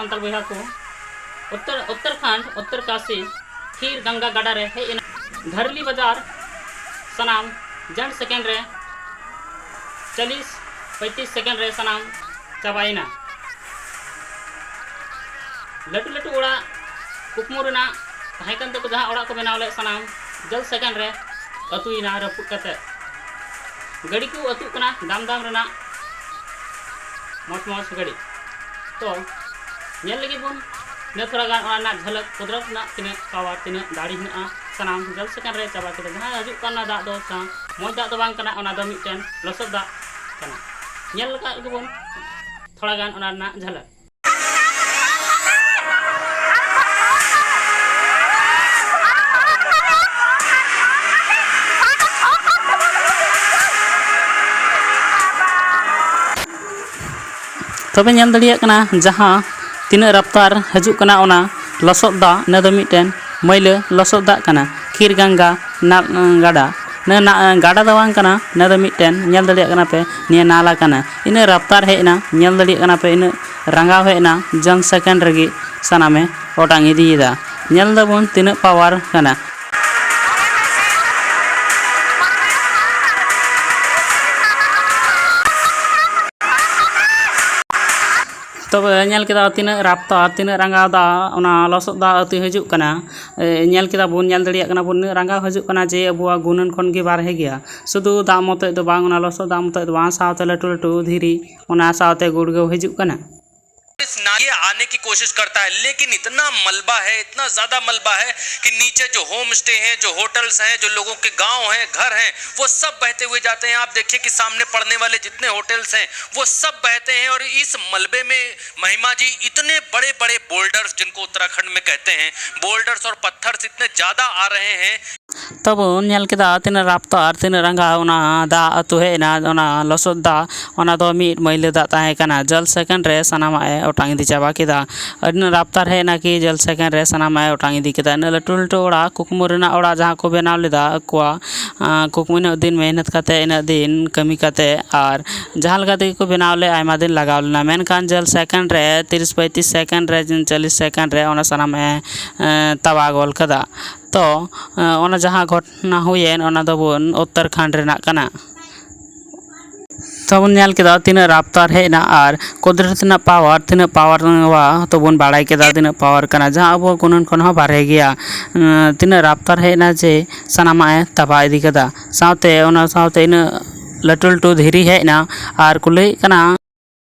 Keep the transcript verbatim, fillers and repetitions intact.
ᱥᱟᱱᱛᱟᱲ ᱵᱚᱭᱦᱟ ᱠᱚ, ᱩᱛᱛᱚᱨ ᱩᱛᱛᱚᱨᱠᱷᱚᱸᱰ ᱩᱛᱛᱚᱨᱠᱟᱥᱤ ᱠᱷᱤᱨ ᱜᱟᱝᱜᱟ ᱜᱟᱰᱟ ᱨᱮ ᱦᱮᱡ ᱮᱱᱟ᱾ ᱫᱷᱟᱨᱞᱤ ᱵᱟᱡᱟᱨ ᱥᱟᱱᱟᱢ ᱡᱟᱱ ᱥᱮᱠᱮᱱᱰ ᱨᱮ ᱪᱟᱞᱤᱥ ᱯᱚᱸᱭᱛᱨᱤᱥ ᱥᱮᱠᱮᱱᱰ ᱨᱮ ᱥᱟᱱᱟᱢ ᱪᱟᱵᱟᱭᱮᱱᱟ᱾ ᱞᱟᱹᱴᱩ ᱞᱟᱹᱴᱩ ᱚᱲᱟᱜ ᱠᱩᱠᱢᱩ ᱨᱮᱱᱟᱜ ᱛᱟᱦᱮᱸ ᱠᱟᱱ ᱛᱟᱠᱚ, ᱡᱟᱦᱟᱸ ᱚᱲᱟᱜ ᱠᱚ ᱵᱮᱱᱟᱣ ᱞᱮᱫ, ᱥᱟᱱᱟᱢ ᱡᱟᱞ ᱥᱮᱠᱮᱱᱰ ᱨᱮ ᱟᱹᱛᱩᱭᱮᱱᱟ ᱨᱟᱹᱯᱩᱫ ᱠᱟᱛᱮ᱾ ᱜᱟᱹᱰᱤ ᱠᱚ ᱟᱹᱛᱩᱜ ᱠᱟᱱᱟ, ᱫᱟᱢ ᱫᱟᱢ ᱨᱮᱱᱟᱜ ᱢᱚᱡᱽ ᱢᱚᱡᱽ ᱜᱟᱹᱰᱤ᱾ ᱛᱚ ᱧᱮᱞ ᱞᱟᱹᱜᱤᱫ ᱵᱚᱱ ᱱᱤᱭᱟᱹ ᱛᱷᱚᱲᱟ ᱜᱟᱱ ᱚᱱᱟ ᱨᱮᱱᱟᱜ ᱡᱷᱟᱞᱟᱠ, ᱠᱩᱫᱨᱚᱛ ᱨᱮᱱᱟᱜ ᱛᱤᱱᱟᱹᱜ ᱯᱟᱣᱟᱨ, ᱛᱤᱱᱟᱹᱜ ᱫᱟᱲᱮ ᱦᱮᱱᱟᱜᱼᱟ, ᱥᱟᱱᱟᱢ ᱡᱟᱞ ᱥᱮᱠᱮᱱᱰ ᱨᱮ ᱪᱟᱵᱟ ᱠᱮᱫᱟ᱾ ᱡᱟᱦᱟᱸ ᱦᱤᱡᱩᱜ ᱠᱟᱱ ᱚᱱᱟ ᱫᱟᱜ ᱫᱚ ᱥᱟᱱᱟᱢ ᱢᱚᱡᱽ ᱫᱟᱜ ᱫᱚ ᱵᱟᱝ ᱠᱟᱱᱟ, ᱚᱱᱟ ᱫᱚ ᱢᱤᱫᱴᱮᱱ ᱞᱚᱥᱚᱫ ᱫᱟᱜ ᱠᱟᱱᱟ᱾ ᱧᱮᱞ ᱞᱮᱠᱟ ᱜᱮᱵᱚᱱ ᱛᱷᱚᱲᱟ ᱜᱟᱱ ᱚᱱᱟ ᱨᱮᱱᱟᱜ ᱡᱷᱟᱞᱟᱠ᱾ ᱛᱚᱵᱮ ᱧᱮᱞ ᱫᱟᱲᱮᱭᱟᱜ ᱠᱟᱱᱟ, ᱡᱟᱦᱟᱸ ᱛᱤᱱᱟᱹᱜ ᱨᱟᱯᱛᱟᱨ ᱦᱤᱡᱩᱜ ᱠᱟᱱᱟ, ᱚᱱᱟ ᱞᱚᱥᱚᱫ ᱫᱟᱜ, ᱱᱤᱭᱟᱹ ᱫᱚ ᱢᱤᱫᱴᱮᱱ ᱢᱟᱹᱭᱞᱟᱹ ᱞᱚᱥᱚᱫ ᱫᱟᱜ ᱠᱟᱱᱟ᱾ ᱠᱷᱤᱨ ᱜᱟᱝᱜᱟ ᱱᱟ-, ᱜᱟᱰᱟ, ᱱᱤᱭᱟᱹ ᱱᱟ-, ᱜᱟᱰᱟ ᱫᱚ ᱵᱟᱝ ᱠᱟᱱᱟ, ᱱᱤᱭᱟᱹ ᱫᱚ ᱢᱤᱫᱴᱮᱱ, ᱧᱮᱞ ᱫᱟᱲᱮᱭᱟᱜ ᱠᱟᱱᱟ ᱯᱮ, ᱱᱤᱭᱟᱹ ᱱᱟᱞᱟ ᱠᱟᱱᱟ᱾ ᱤᱱᱟᱹᱜ ᱨᱟᱯᱛᱟᱨ ᱦᱮᱡ ᱮᱱᱟ, ᱧᱮᱞ ᱫᱟᱲᱮᱭᱟᱜ ᱠᱟᱱᱟ ᱯᱮ, ᱤᱱᱟᱹᱜ ᱨᱟᱸᱜᱟᱣ ᱦᱮᱡ ᱮᱱᱟ, ᱡᱟᱱ ᱥᱮᱠᱮᱱᱰ ᱨᱮᱜᱮ ᱥᱟᱱᱟᱢᱮ ᱚᱴᱟᱝ ᱤᱫᱤᱭᱮᱫᱟ᱾ ᱧᱮᱞ ᱫᱟᱵᱚᱱ ᱛᱤᱱᱟᱹᱜ ᱯᱟᱣᱟᱨ ᱠᱟᱱᱟ᱾ ᱛᱚᱵᱮ ᱧᱮᱞ ᱠᱮᱫᱟ ᱛᱤᱱᱟᱹᱜ ᱨᱟᱯᱛᱟᱨ, ᱛᱤᱱᱟᱹᱜ ᱨᱟᱸᱜᱟᱣ ᱫᱟᱜ, ᱚᱱᱟ ᱞᱚᱥᱚᱫ ᱫᱟᱜ ᱟᱹᱛᱩ ᱦᱤᱡᱩᱜ ᱠᱟᱱᱟ᱾ ᱮ, ᱧᱮᱞ ᱠᱮᱫᱟ ᱵᱚᱱ, ᱧᱮᱞ ᱫᱟᱲᱮᱭᱟᱜ ᱠᱟᱱᱟ ᱵᱚᱱ, ᱩᱱᱟᱹᱜ ᱨᱟᱸᱜᱟᱣ ᱦᱤᱡᱩᱜ ᱠᱟᱱᱟ ᱡᱮ ᱟᱵᱚᱣᱟᱜ ᱜᱩᱱᱟᱹᱱ ᱠᱷᱚᱱ ᱜᱮ ᱵᱟᱨᱦᱮ ᱜᱮᱭᱟ᱾ ᱥᱩᱫᱷᱩ ᱫᱟᱜ ᱢᱚᱛᱚᱡ ᱫᱚ ᱵᱟᱝ, ᱚᱱᱟ ᱞᱚᱥᱚᱫ ᱫᱟᱜ ᱢᱚᱛᱚᱡ ᱫᱚ ᱵᱟᱝ, ᱥᱟᱶᱛᱮ ᱞᱟᱹᱴᱩ ᱞᱟᱹᱴᱩ ᱫᱷᱤᱨᱤ, ᱚᱱᱟ ᱥᱟᱶᱛᱮ ᱜᱩᱲᱜᱟᱹᱣ ᱦᱤᱡᱩᱜ ᱠᱟᱱᱟ᱾ इस नाले आने की कोशिश करता है, लेकिन इतना मलबा है, इतना ज्यादा मलबा है कि नीचे जो होम स्टे हैं, जो होटल्स हैं, जो लोगों के गांव हैं, घर हैं, वो सब बहते हुए जाते हैं। आप देखिए कि सामने पड़ने वाले जितने होटल्स हैं, वो सब बहते हैं। और इस मलबे में महिमा जी इतने बड़े बड़े बोल्डर्स, जिनको उत्तराखंड में कहते हैं बोल्डर्स और पत्थर्स, इतने ज्यादा आ रहे हैं। ᱛᱚᱵᱚᱱ ᱧᱮᱞ ᱠᱮᱫᱟ ᱛᱤᱱᱟᱹᱜ ᱨᱟᱯᱛᱟᱨ, ᱛᱤᱱᱟᱹᱜ ᱨᱟᱸᱜᱟᱣ ᱚᱱᱟ ᱫᱟᱜ ᱟᱹᱛᱩ ᱦᱮᱡ ᱮᱱᱟ, ᱚᱱᱟ ᱞᱚᱥᱚᱫ ᱫᱟᱜ, ᱚᱱᱟ ᱫᱚ ᱢᱤᱫ ᱢᱟᱹᱭᱞᱟᱹ ᱫᱟᱜ ᱛᱟᱦᱮᱸ ᱠᱟᱱᱟ᱾ ᱡᱟᱞ ᱥᱮᱠᱮᱱᱰ ᱨᱮ ᱥᱟᱱᱟᱢᱟᱜ ᱮ ᱚᱴᱟᱝ ᱤᱫᱤ ᱪᱟᱵᱟ ᱠᱮᱫᱟ᱾ ᱟᱹᱰᱤ ᱨᱟᱯᱛᱟᱨ ᱦᱮᱡ ᱮᱱᱟ ᱠᱤ ᱡᱚᱞ ᱥᱮᱠᱮᱱᱰ ᱨᱮ ᱥᱟᱱᱟᱢᱟᱜ ᱮ ᱚᱴᱟᱝ ᱤᱫᱤ ᱠᱮᱫᱟ᱾ ᱤᱱᱟᱹᱜ ᱞᱟᱹᱴᱩ ᱞᱟᱹᱴᱩ ᱚᱲᱟᱜ, ᱠᱩᱠᱢᱩ ᱨᱮᱱᱟᱜ ᱚᱲᱟᱜ ᱡᱟᱦᱟᱸ ᱠᱚ ᱵᱮᱱᱟᱣ ᱞᱮᱫᱟ ᱟᱠᱚᱣᱟᱜ, ᱟᱸ, ᱠᱩᱠᱢᱩ ᱤᱱᱟᱹᱜ ᱫᱤᱱ ᱢᱮᱦᱱᱚᱛ ᱠᱟᱛᱮ, ᱤᱱᱟᱹᱜ ᱫᱤᱱ ᱠᱟᱹᱢᱤ ᱠᱟᱛᱮ, ᱟᱨ ᱡᱟᱦᱟᱸ ᱞᱮᱠᱟ ᱛᱮᱜᱮ ᱠᱚ ᱵᱮᱱᱟᱣ ᱞᱮᱫ, ᱟᱭᱢᱟ ᱫᱤᱱ ᱞᱟᱜᱟᱣ ᱞᱮᱱᱟ, ᱢᱮᱱᱠᱷᱟᱱ ᱡᱚᱞ ᱥᱮᱠᱮᱱᱰ ᱨᱮ, ᱛᱤᱨᱤᱥ ᱯᱚᱸᱭᱛᱨᱤᱥ ᱥᱮᱠᱮᱱᱰ ᱨᱮ, ᱪᱚᱞᱞᱤᱥ ᱥᱮᱠᱮᱱᱰ ᱨᱮ ᱚᱱᱟ ᱥᱟᱱᱟᱢ ᱮ, ᱮᱸ, ᱛᱟᱵᱟᱣ ᱜᱚᱞ ᱠᱟᱫᱟ᱾ ᱛᱚ, ᱮᱸ, ᱚᱱᱟ ᱡᱟᱦᱟᱸ ᱜᱷᱚᱴᱚᱱᱟ ᱦᱩᱭᱮᱱ, ᱚᱱᱟ ᱫᱚᱵᱚᱱ ᱩᱛᱛᱚᱨᱠᱷᱚᱸᱰ ᱨᱮᱱᱟᱜ ᱠᱟᱱᱟ᱾ ᱛᱚ ᱵᱚᱱ ᱧᱮᱞ ᱠᱮᱫᱟ ᱛᱤᱱᱟᱹᱜ ᱨᱟᱯᱛᱟᱨ ᱦᱮᱡ ᱮᱱᱟ ᱟᱨ ᱠᱩᱫᱨᱚᱛ ᱨᱮᱱᱟᱜ ᱯᱟᱣᱟᱨ, ᱛᱤᱱᱟᱹᱜ ᱯᱟᱣᱟᱨ ᱛᱚ ᱵᱚᱱ ᱵᱟᱲᱟᱭ ᱠᱮᱫᱟ, ᱛᱤᱱᱟᱹᱜ ᱯᱟᱣᱟᱨ ᱠᱟᱱᱟ, ᱡᱟᱦᱟᱸ ᱟᱵᱚ ᱜᱩᱱᱟᱹᱱ ᱠᱷᱚᱱ ᱦᱚᱸ ᱵᱟᱨᱦᱮ ᱜᱮᱭᱟ᱾ ᱩᱸ, ᱛᱤᱱᱟᱹᱜ ᱨᱟᱯᱛᱟᱨ ᱦᱮᱡ ᱮᱱᱟ ᱡᱮ ᱥᱟᱱᱟᱢᱟᱜ ᱮ ᱛᱟᱵᱟᱣ ᱤᱫᱤ ᱠᱮᱫᱟ᱾ ᱥᱟᱶᱛᱮ ᱚᱱᱟ ᱥᱟᱶᱛᱮ ᱤᱱᱟᱹᱜ ᱞᱟᱹᱴᱩ ᱞᱟᱹᱴᱩ ᱫᱷᱤᱨᱤ ᱦᱮᱡ ᱮᱱᱟ ᱟᱨ ᱠᱚ ᱞᱟᱹᱭᱮᱫ ᱠᱟᱱᱟ,